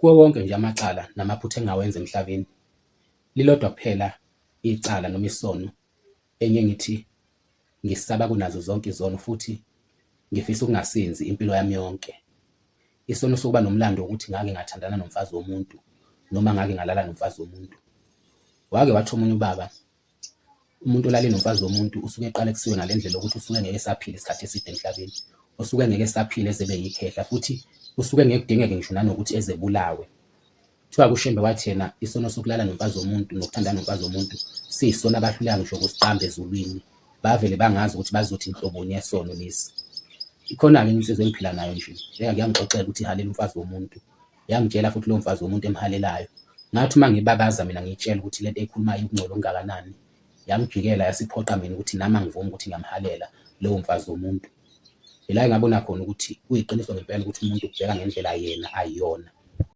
Kuwo wonke nje amacala namaphutha engingawenza emhlabeni, lilodwa kuphela icala noma isono engiye ngithi ngisaba kunazo zonke izono futhi ngifisa ukungasenzi impilo yami yonke. Isono sokuba nomlando wokuthi ngake ngathandana nomfazi womuntu noma ngake ngalala nomfazi womuntu. Wake wathi omunye ubaba, umuntu olale nomfazi womuntu usuke eqale kusiwe ngale ndlela yokuthi usuke ngeke esaphila isikhathi eside emhlabeni, usuke ngeke esaphila eze ebe yikhehla futhi usuke ngeke kudingeke ngisho nanokuthi eze ebulawe. Kuthiwa kuShembe wathi yena isono sokulala nomfazi womuntu nokuthandana nomfazi womuntu siyisono abahluleka ngisho ukusiqamba ezulwini, bavele bangazi ukuthi bazothi nhloboni yesono lesi. Ikhona-ke enye insizwa engiphila nayo nje eyake yangixoxela ukuthi ihalela umfazi womuntu, yangitshela futhi lowo mfazi womuntu emhalelayo. Ngathi uma ngibabaza mina ngiyitshela ukuthi lento eyikhulumayo iwukungcola okungakanani, yangijikela yasiphoqa mina ukuthi nami angivumi ukuthi ngiyamhalela lowo mfazi womuntu. Ila engabona khona ukuthi kuyiqiniso ngempela ukuthi umuntu ubheka ngendlela yena ayiyona.